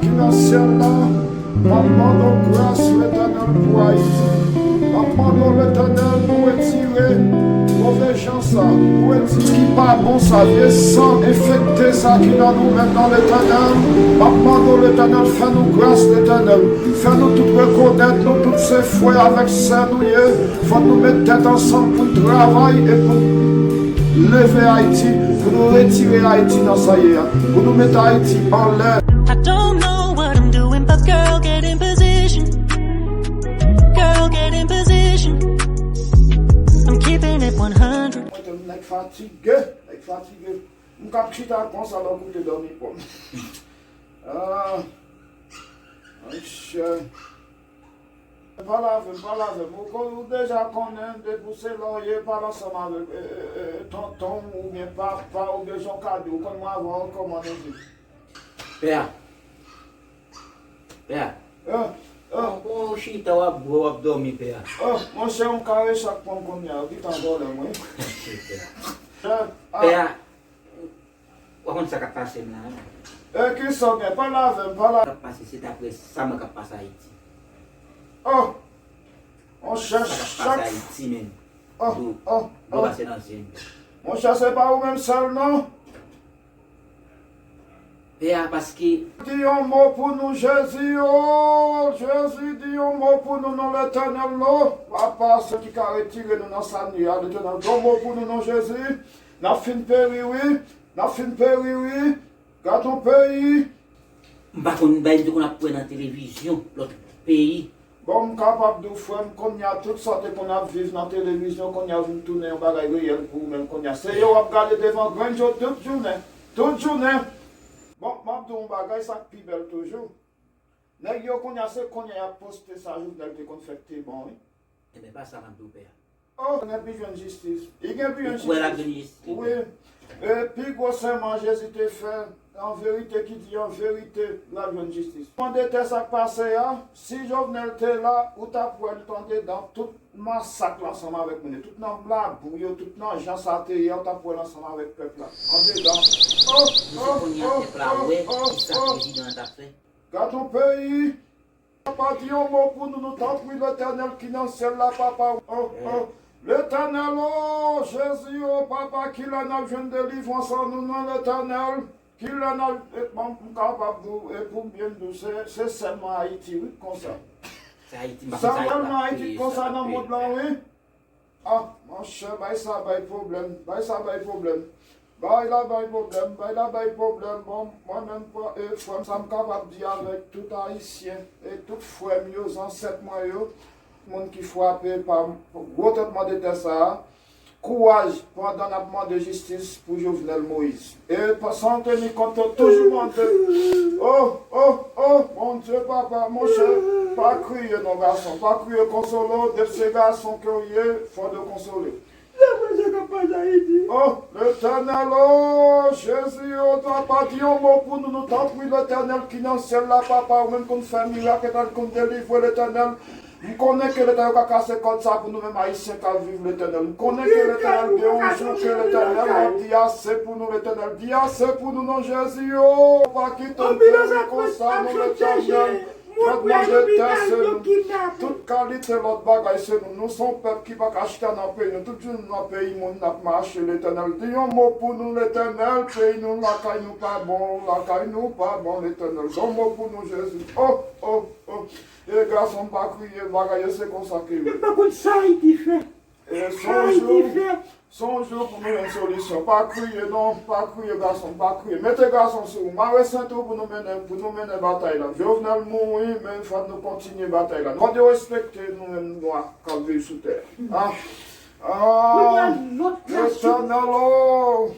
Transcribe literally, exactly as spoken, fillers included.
Ki nan syèl la, m ap mande w gras, Letènèl, pou Ayiti. M ap mande w, Letènèl, pou retire move jan sa, pou retire ki pa bon sa, vye san enfekte sa ki nan nou menm nan, Letènèl. M ap mande w, Letènèl, fè nou gras, Letènèl. Fè nou tout rekonèt nou tout se frè avèk sè nou ye. Fòk nou met tèt ansanm pou n travay e pou n leve Ayiti, pou nou retire Ayiti nan sa ye a, pou nou mete Ayiti anlè. I don't know what I'm doing, but girl, get in position. Girl, get in position. I'm keeping it one hundred. Mwen te nèg fatige, nèg fatige. M k ap chita konsa lè w koute dòmi pòm. Ah, monchè. Pale avè m, pale avè m. Ou kon, ou deja konnen, depi w se lòye, pale ansanm avèk, e, e, e, tonton w oubyen papa w oubyen jan w ka di w. Ou konn mwen avan w, kòman nou di? Pè a. Pè a. Eh, eh. Ou, ou chita, w ap bwè, w ap dòmi, pè a. Oh, monchè, yon kare chak pòm konnya, ou gentan vòlè m, wi. Pè a. Eh, ah. Pè a. W ap konn sa k ap pase m la, wi. E kisa w gen? Pale avè m, pale avè m. K ap pase, se daprè sa mwen k ap pase Ayiti. Oh! Monchè, sa k ap pase Ayiti, menm. Oh, oh, oh. Dlo pase nan zye m. Monchè, se pa ou menm sèl, non. Pè a, paske. Di yon mo pou nou, Jezi, oh! Jezi, di yon mo pou nou, non, Letènèl, non. Papa, se ki ka retire nou nan sa nou ye a, Letènèl. Di yon mo pou nou, non, Jezi. N ap fin peri, wi. N ap fin peri, wi. Gad yon peyi. M pa konn bagay m te konn ap wè nan televizyon, lòt peyi. Bon, m kapab di w, frè m, konnya, tout sa w te konn ap viv nan televizyon, konnya, vin tounen yon bagay reyèl pou ou menm, konnya. Se yo w ap gade devan grenn je w tout jounen. Tout jounen. Bon, m ap di w yon bagay, sa k pi bèl toujou. Nèg yo konnya, se konnya y ap poste sa Jovenel te konn fè k te bon, wi. Enben, pa sa m ap di w, pè a. Oh, gen pou jwenn jistis. Li gen pou jwenn jistis. Ou kwè l ap jwenn jistis? Wi. E pi gwo sèman Jezi te fè, an verite ki di an verite, l ap jwenn jistis. Mande tè sa k pase a, si Jovenel te la, ou t ap wè l t andedan tout masak la ansanm avèk moun yo, tout nan labou yo, tout nan jan sa te ye a, ou t ap wè l ansanm avèk pèp la. Andedan. Oh, oh, oh, oh, oh, oh. Jounen kounye a, pèp la wè ki sa prezidan an t ap fè. Gad yon peyi. Papa, di yon mo pou nou, nou tanpri, Letènèl ki nan syèl la, Papa. Oh, oh. Letènèl, oh, Jezi, oh, Papa, kilè n ap jwenn delivrans an nou, non, Letènèl? Kilè n ap, e, bon, m kapab di w, e pou m byen di w, se, se sèlman Ayiti, wi, konsa. Se Ayiti, m pa konn sa yo t ap kreye sa. Sèlman Ayiti konsa nan mond lan, wi. Ah, monchè, bay sa bay pwoblèm, bay sa bay pwoblèm. Bay la bay pwoblèm, bay la bay pwoblèm. Bon, mwen menm, e, frè m, sa m kapab di avèk tout Ayisyen e tout frè m yo, zansèt mwen yo, moun ki frape pa gwo tranblemanntè sa a, kouraj pandan n ap mande jistis pou Jovenel Moïse. E pa, san teni kont, toujou mande. Oh, oh, oh, Bondye, Papa, monchè, pa kriye non, gason, pa kriye, konsole w, depi se gason ke w ye, fò de konsole. Daprè sa k ap pase Ayiti. Oh, Letènèl, oh, Jezi, oh, Papa, di yon mo pou nou, nou tanpri, Letènèl ki nan syèl la, Papa, ou menm konn fè mirak, Letènèl konn delivre, Letènèl. M konnen ke Letènèl ka kase kòd sa pou nou menm Ayisyen k ap viv, Letènèl. M konnen ke Letènèl gen yon jou ke Letènèl w ap di ase pou nou, Letènèl. Di ase pou nou, non, Jezi, oh, pa kite n peri konsa, non, Letènèl. Lòt mande tè se nou. Tout kalite lòt bagay se nou. Nou se yon pèp ki pa ka chita nan peyi nou. Tout jounen nou nan peyi moun, n ap mache, Letènèl. Di yon mo pou nou, Letènèl. Peyi nou, lakay nou pa bon, lakay nou pa bon, Letènèl. Di yon mo pou nou, Jezi. Oh, oh, oh. E gason m pa kriye, bagay yo se konsa ke yo ye. Mwen pa konn sa Ayiti fè. E se yon jou, se yon jou pou nou jwenn solisyon. Pa kriye non, pa kriye gason, pa kriye. Mete gason sou ou, mare senti w pou nou mennen, pou nou mennen batay la. Jovenel mouri, men fò nou kontinye batay la. Fò nou respekte nou menm nwa k ap viv sou tè. Ah, ah, Letènèl, oh.